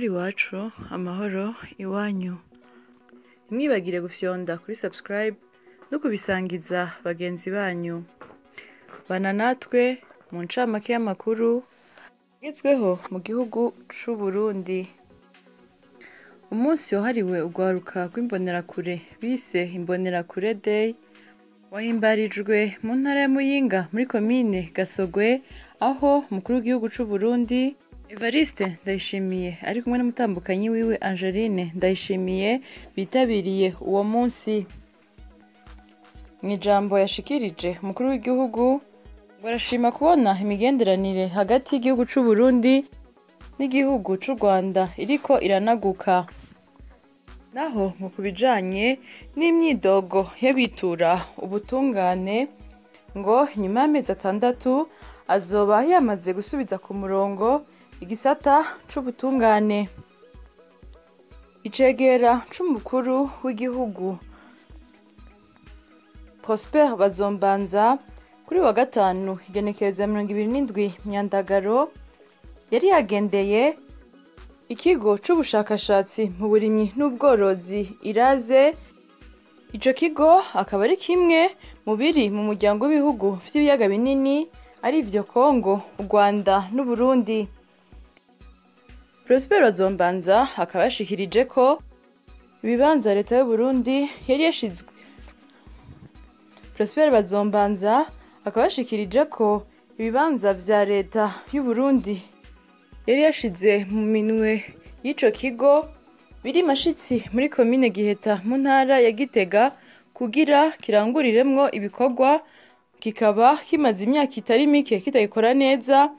Amahoro iwacu, amahoro iwanyu. Ntimwibagire gufyonda kuri subscribe no kubisangiza bagenzi banyu. Bana natwe mu ncamake y'amakuru agezweho mu gihugu c'Uburundi. Umunsi wahariwe urwaruka rw'imbonerakure bise Imbonerakure Day wahimbarijwe mu ntara ya Muyinga muri komine Gasogwe, aho umukuru w'igihugu c'Uburundi Evariste Ndayishimiye ari kumwe n'umutambukanyi wiwe Angeline Ndayishimiye bitabiriye uwo munsi. Mw'ijambo yashikirije, umukuru w'igihugu ngo arashima kubona imigenderanire hagati y'igihugu c'Uburundi n'igihugu c'u Rwanda iriko iranaguka. Naho ngo ku bijanye n'imyidogo y'abitura ubutungane, ngo inyuma y'amezi 6 azoba yamaze gusubiza ku murongo igisata c'ubutungane. Icegera c'umukuru w'igihugu Prosper Bazombanza kuri wa gatanu igenekerezo ya 27 Myandagaro yari yagendeye ikigo c'ubushakashatsi mu burimyi n'ubworozi Iraze. Ico kigo akaba ari kimwe mu biri mu muryango w'ibihugu vy'ibiyaga binini, arivyo Kongo, u Rwanda n'Uburundi. Prosper Bazombanza akaba yashikirije ko ibibanza leta y'Uburundi yari yashizwe Prosper Bazombanza akaba yashikirije ko ibibanza vya leta y'Uburundi yari yashize mu minwe y'ico kigo biri Mashitsi muri komine Giheta mu ntara ya Gitega kugira kiranguriremwo ibikorwa, kikaba kimaze imyaka itari mike kitagikora neza,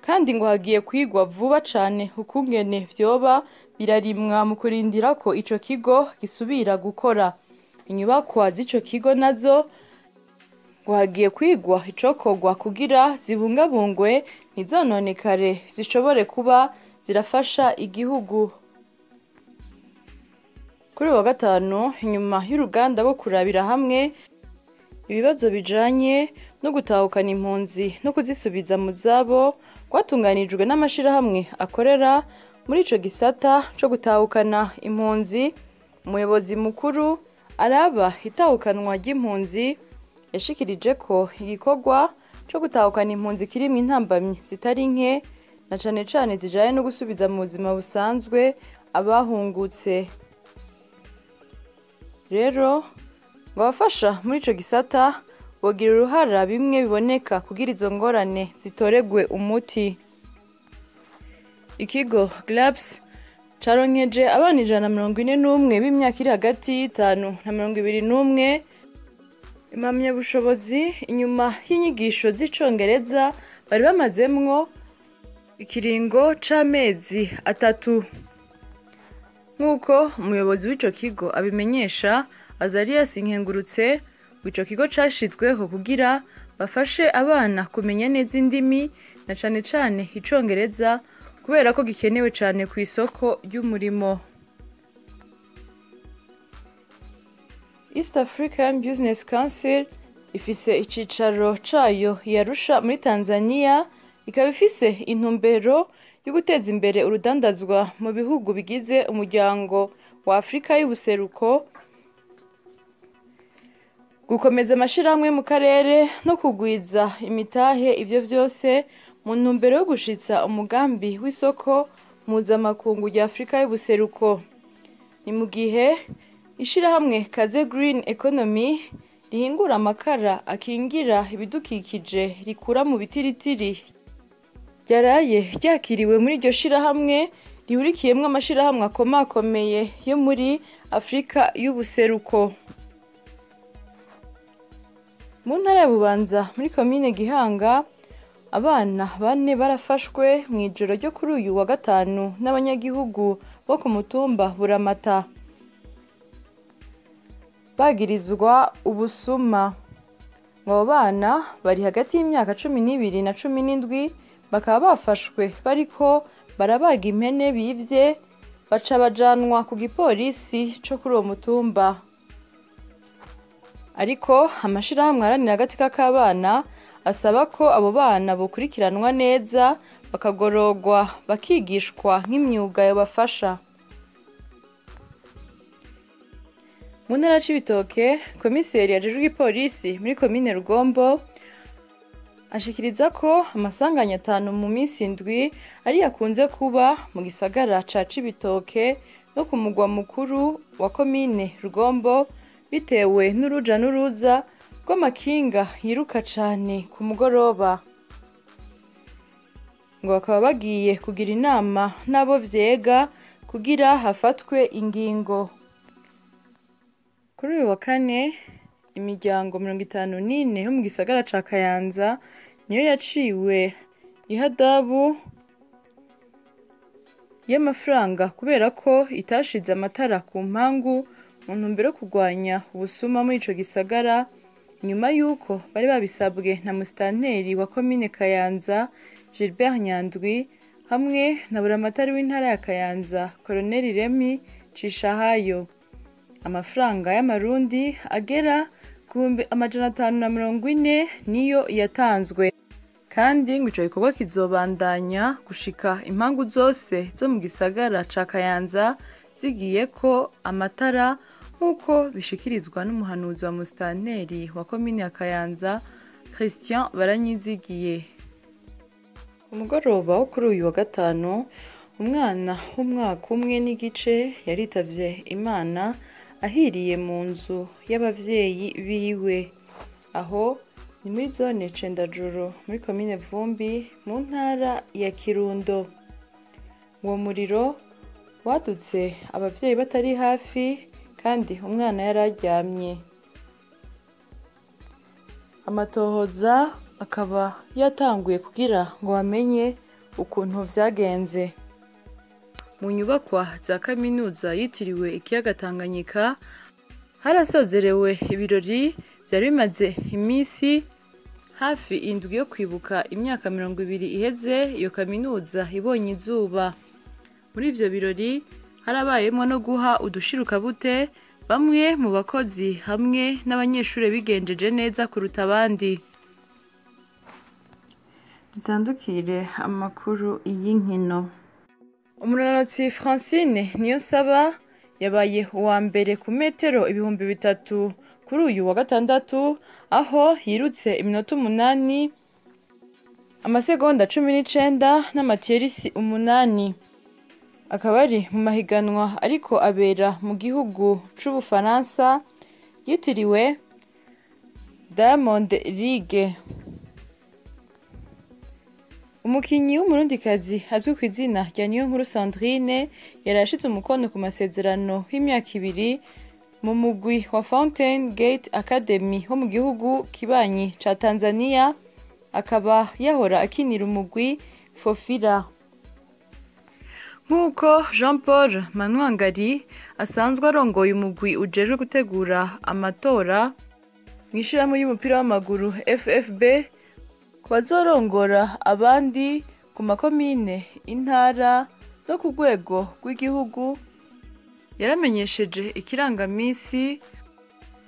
kandi ngo hagiye kwigwa vuba cane ukungene vyoba birarimwa mu kurindira ko ico kigo gisubira gukora. Inyubakwa z'ico kigo nazo ngo hagiye kwigwa icokorwa kugira zibungabungwe ntizononekare, zishobore kuba zirafasha igihugu. Kuri uyu wa gatanu, inyuma y'uruganda rwo kurabira hamwe ibibazo bijanye no gutahukana impunzi no kuzisubiza mu zabo rwatunganijwe n'amashirahamwe akorera muri ico gisata co gutahukana impunzi, umuyobozi mukuru araba itahukanwa ry'impunzi yashikirije ko igikorwa co gutahukana impunzi kirimwo intambamyi zitari nke, na cane cane zijanye no gusubiza mu buzima busanzwe abahungutse. Rero ngo abafasha muri ico gisata bogira uruhara bimwe biboneka kugira izo ngorane zitoregwe umuti. Ikigo GLAPS caronkeje abana 141 b'imyaka iri hagati y'5 na 21 impamyabushobozi inyuma y'inyigisho z'icongereza bari bamazemwo ikiringo c'amezi 3. Nk'uko umuyobozi w'ico kigo abimenyesha, Azarias Nkengurutse, ngo ico kigo cashizweho kugira bafashe abana kumenya neza indimi na cane cane icongereza, kubera ko gikenewe cane kw'isoko ry'umurimo. East African Business Council ifise icicaro cayo i Arusha muri Tanzania, ikaba ifise intumbero yo guteza imbere urudandazwa mu bihugu bigize umuryango wa Afrika y'ubuseruko, gukomeza amashirahamwe mu karere no kugwiza imitahe, ivyo vyose mu ntumbero yo gushitsa umugambi w'isoko mpuzamakungu rya Afrika y'ubuseruko. Ni mu gihe ishirahamwe Kaze Green Economy rihingura amakara akingira ibidukikije rikura mu bitiritiri ryaraye ryakiriwe muri iryo shirahamwe rihurikiyemwo amashirahamwe akomakomeye yo muri Afrika y'ubuseruko. Mu ntara ya Bubanza muri komine Gihanga, abana 4 barafashwe mw'ijoro ryo kuri uyu wa gatanu n'abanyagihugu bo ku mutumba Buramata, bagirizwa ubusuma. Ngo abo bana bari hagati y'imyaka 12 na 17, bakaba bafashwe bariko barabaga impene bivye, baca bajanwa ku gipolisi co kuri uwo mutumba. Ariko amashirahamwe aharanira agateka k'abana asaba ko abo bana bokurikiranwa neza bakagororwa bakigishwa nk'imyuga yobafasha. Mu ntara c'Ibitoke, komiseri ajejwe igipolisi muri komine Rugombo ashikiriza ko amasanganya 5 mu minsi 7 ari yakunze kuba mu gisagara ca Cibitoke no ku mugwa mukuru wa komine Rugombo, bitewe n'uruja n'uruza rw'amakinga yiruka cane ku mugoroba. Ngo bakaba bagiye kugira inama n'abo vyega kugira hafatwe ingingo. Kuri uyu wa kane, imiryango 54 yo mu gisagara ca Kayanza niyo yaciwe ihadabu y'amafaranga kubera ko itashize amatara ku mpangu mu ntumbero yo kurwanya ubusuma muri ico gisagara, nyuma y'uko bari babisabwe na musitanteri wa komine Kayanza Gilbert Nyandwi hamwe na buramatari w'intara ya Kayanza Colonel Remy Cishahayo. Amafaranga y'amarundi agera ku 540 niyo yatanzwe, kandi ngo ico gikorwa kizobandanya gushika impangu zose zo mu gisagara ca Kayanza zigiyeko amatara, nk'uko bishikirizwa n'umuhanuzi wa musitanteri wa komine ya Kayanza Christian Baranyizigiye. Umugoroba wo kuri uyu wa gatanu, umwana w'umwaka 1.5 yaritavye Imana ahiriye mu nzu y'abavyeyi biwe, aho ni muri zone Cendajuru muri komine Vumbi mu ntara ya Kirundo. Uwo muriro wadutse abavyeyi batari hafi kandi umwana yararyamye. Amatohoza akaba yatanguye kugira ngo bamenye ukuntu vyagenze. Mu nyubakwa za kaminuza yitiriwe ikiyaga Tanganyika harasozerewe ibirori vyari bimaze imisi hafi 7 yo kwibuka imyaka 20 iheze iyo kaminuza ibonye izuba. Muri ivyo birori harabayemwo no guha udushirukabute bamwe mu bakozi hamwe n'abanyeshure bigenjeje neza kuruta abandi. Dutandukire amakuru y'inkino. Umunonotsi Francine Niyonsaba yabaye uwa mbere ku metero 3000 kuri uyu wa gatandatu, aho yirutse iminota 8 amasegonda 19 n'amatierisi 8. Akaba ari mu mahiganwa ariko abera mu gihugu c'Ubufaransa yitiriwe Diamond League. Umukinyi w'umurundikazi azwi ku izina rya Niyonkuru Sandrine yarashize umukono ku masezerano y'imyaka 2 mu mugwi wa Fountain Gate Academy wo mu gihugu kibanyi ca Tanzania, akaba yahora akinira umugwi Fofira. Nk'uko Jean Paul Manwangari asanzwe arongoye umugwi ujejwe gutegura amatora mw'ishirahamwe y'umupira w'amaguru FFB, ku bazorongora abandi ku makomine, intara no ku rwego rw'igihugu, yaramenyesheje ikirangamisi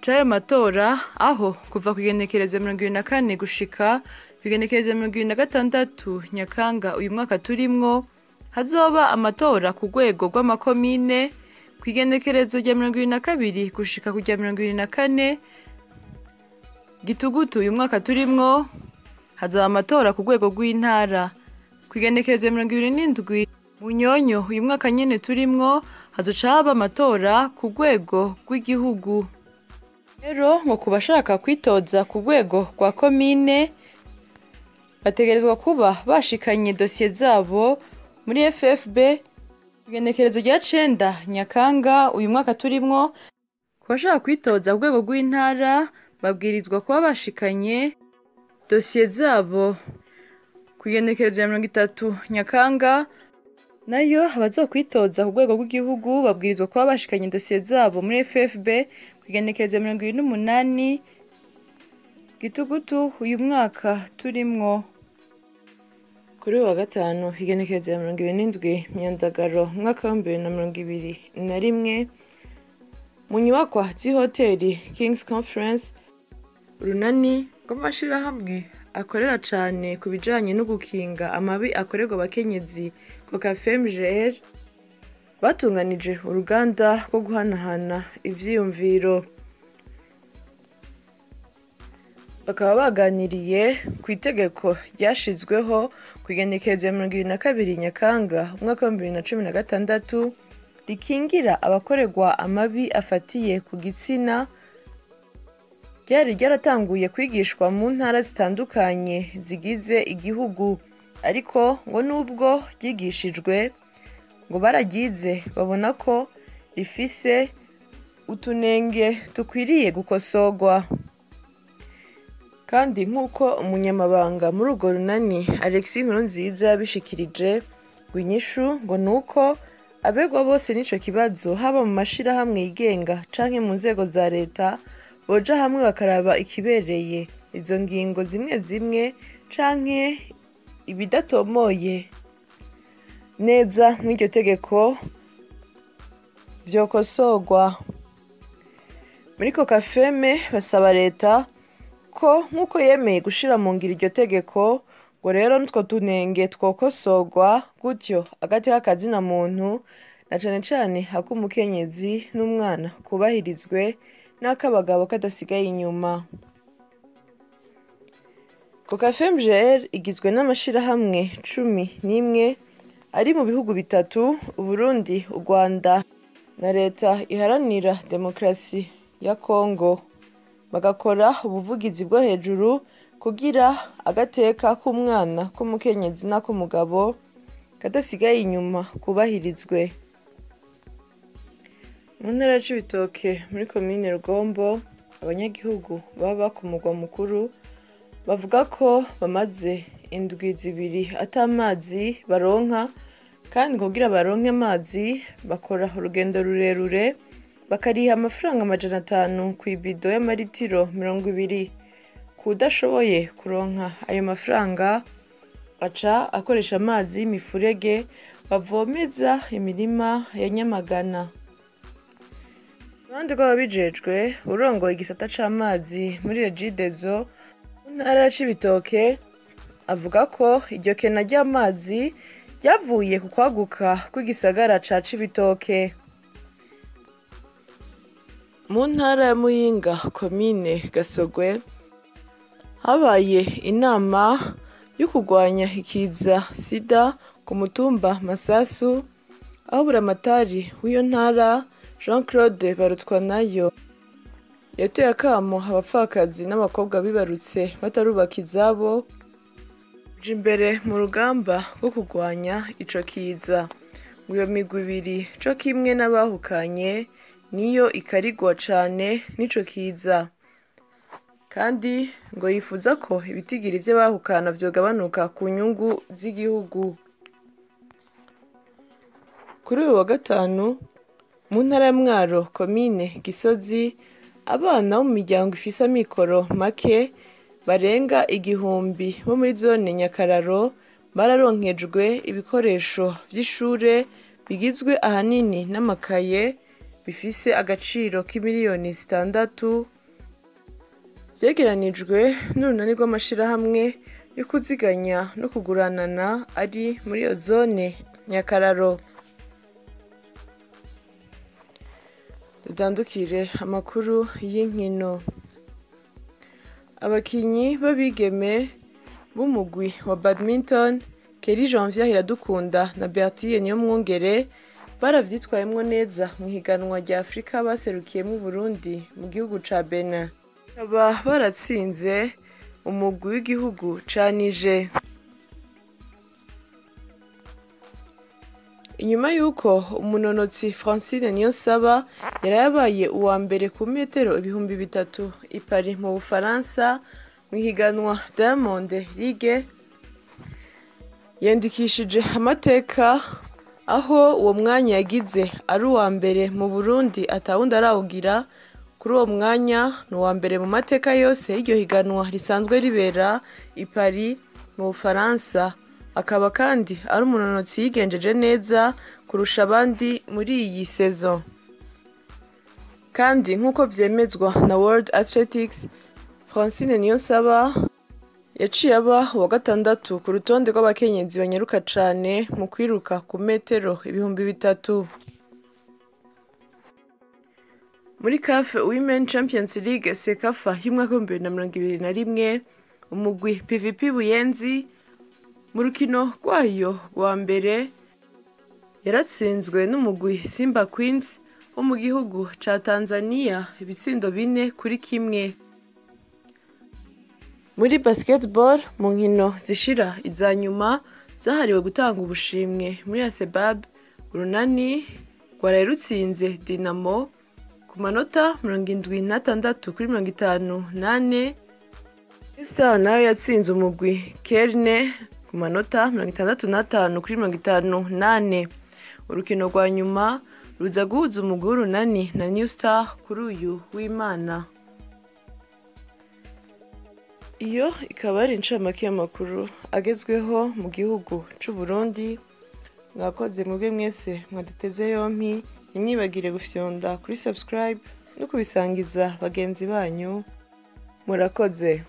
c'ayo matora, aho kuva kw'igenekerezo 24 gushika kw'igenekerezo 26 Nyakanga uyu mwaka turimwo hazoba amatora ku rwego rw'amakomine, kw'igenekerezo rya 22 gushika ku rya 24 Gitugutu uyu mwaka turimwo hazaba amatora ku rwego rw'intara, kw'igenekerezo 27 Munyonyo uyu mwaka nyene turimwo hazoca haba amatora ku rwego rw'igihugu. Rero ngo ku bashaka kwitoza ku rwego rwa komine bategerezwa kuba bashikanye dosiye zabo muri FFB igenekerezo rya 9 Nyakanga uyu mwaka turimwo. Ku bashaka kwitoza ku rwego rw'intara babwirizwa kuba bashikanye dosiye zabo ku igenekerezo ya 30 Nyakanga. Nayo abazokwitoza ku rwego rw'igihugu babwirizwa kuba bashikanye dosiye zabo muri FFB ku igenekerezo ya 28 Gitugutu uyu mwaka turimwo. Kuri uyu wa gatanu igenekerezo ya 27 Myandagaro umwaka wa 2021 mu nyubakwa z'ihoteli King's Conference, urunani rw'amashirahamwe akorera cane ku bijanye no gukinga amabi akorerwa abakenyezi Kokafem GR batunganije uruganda rwo guhanahana ivyiyumviro. Bakaba baganiriye ku itegeko ryashizweho kw'igenekerezo ya 22 Nyakanga umwaka wa 2016 rikingira abakorerwa amabi afatiye ku gitsina, ryari ryaratanguye kwigishwa mu ntara zitandukanye zigize igihugu, ariko ngo nubwo ryigishijwe ngo bararyize babona ko rifise utunenge dukwiriye gukosorwa. Kandi nk'uko umunyamabanga muri urwo runani Alexis Nkurunziza yabishikirije, ngo inyishu ngo nuko abegwa bose n'ico kibazo haba mu mashirahamwe yigenga canke mu nzego za leta boja hamwe bakaraba ikibereye izo ngingo zimwe zimwe canke ibidatomoye neza mw'iryo tegeko vyokosorwa. Muri Kokafeme basaba leta ko nk'uko yemeye gushira mu ngiro iryo tegeko ngo rero n'utwo tunenge twokosorwa, gutyo agateka kazina muntu na cane cane ak'umukenyezi n'umwana kubahirizwe n'ak'abagabo kadasigaye inyuma. Kokafem GR igizwe n'amashirahamwe 11 ari mu bihugu bitatu: Uburundi, u Rwanda na leta iharanira demokarasi ya Kongo. Bagakora ubuvugizi bwo hejuru kugira agateka k'umwana, k'umukenyezi n'ak'umugabo kadasigaye inyuma kubahirizwe. Mu ntara ya Cibitoke muri komine Rugombo, abanyagihugu baba ku mugwa mukuru bavuga ko bamaze indwi zibiri ata mazi baronka, kandi kugira baronke amazi bakora urugendo rurerure bakariha amafaranga 500 kw'ibido y'amaritiro 20. Kudashoboye kuronka ayo mafaranga aca akoresha amazi y'imifurege bavomeza imirima ya Nyamagana. Uruhande rw'ababijejwe, urongoye igisata c'amazi muri Regideso mu ntara ya Cibitoke avuga ko iryo kena ry'amazi ryavuye ku kwaguka kw'igisagara ca Cibitoke. Mu ntara ya Muyinga komine Gasogwe habaye inama yo kurwanya ikiza sida ku mutumba Masasu, aho buramatari w'iyo ntara Jean Claude Barutwanayo yateye akamo abapfakazi n'abakobwa bibarutse batarubaka izabo kuja imbere mu rugamba rwo kurwanya ico kiza. Ngo iyo migwi ibiri co kimwe n'abahukanye niyo ikarigwa cane n'ico kiza, kandi ngo yifuza ko ibitigiri vy'abahukana vyogabanuka ku nyungu z'igihugu. Kuri uyu wa gatanu mu ntara ya Mwaro komine Gisozi, abana bo mu miryango ifise amikoro make barenga 1000 bo muri zone Nyakararo bararonkejwe ibikoresho vy'ishure bigizwe ahanini n'amakaye bifise agaciro k'imiliyoni 6 vyegeranijwe n'urunani rw'amashirahamwe yo kuziganya no kuguranana ari muri iyo zone Nyakararo. Dutandukire amakuru y'inkino. Abakinyi b'abigeme b'umugwi wa badminton Kelly Janvier Iradukunda na Bertille Niyomwungere baravyitwayemwo neza mu higanwa rya Afrika baserukiyemwo Burundi mu gihugu ca Benin. Bakaba baratsinze umugwi w'igihugu ca Niger. Inyuma yuko umunonotsi Francine Niyonsaba yarayabaye uwa mbere ku metero 3000 i Paris mu Bufaransa mu higanwa Diamond League, yandikishije amateka aho uwo mwanya yagize ari uwa mbere mu Burundi atawundi arawugira. Kuri uwo mwanya ni uwa mbere mu mateka yose y'iryo higanwa risanzwe ribera i Paris mu Bufaransa, akaba kandi ari umunonotsi yigenjeje neza kurusha abandi muri iyi saison. Kandi nk'uko vyemezwa na World Athletics, Francine Niyonsaba Yaciye aba uwa gatandatu ku rutonde rw'abakenyezi banyaruka cane mu kwiruka ku metero 3000. Muri CAF Women Champions League CECAFA y'umwaka w'2021, umugwi PVP Buyenzi mu rukino rwayo rwa mbere yaratsinzwe n'umugwi Simba Queens wo mu gihugu ca Tanzania ibitsindo 4-1. Muri basketball, mu nkino zishira iza nyuma zahariwe gutanga ubushimwe muri ASEBAB, Urunani rwaraye rutsinze Dinamo ku manota 76 kuri 54. New Star nayo yatsinze umugwi Kerne ku manota 65 kuri 54. Urukino rwa nyuma ruza guhuza umugwi w'Urunani na New Star kuri uyu w'Imana. Iyo ikaba ari incamake y'amakuru agezweho mu gihugu c'u Burundi. Mwakoze mwebwe mwese mwaduteze yompi, ntimwibagire gufyonda kuri subscribe no kubisangiza bagenzi banyu. Murakoze.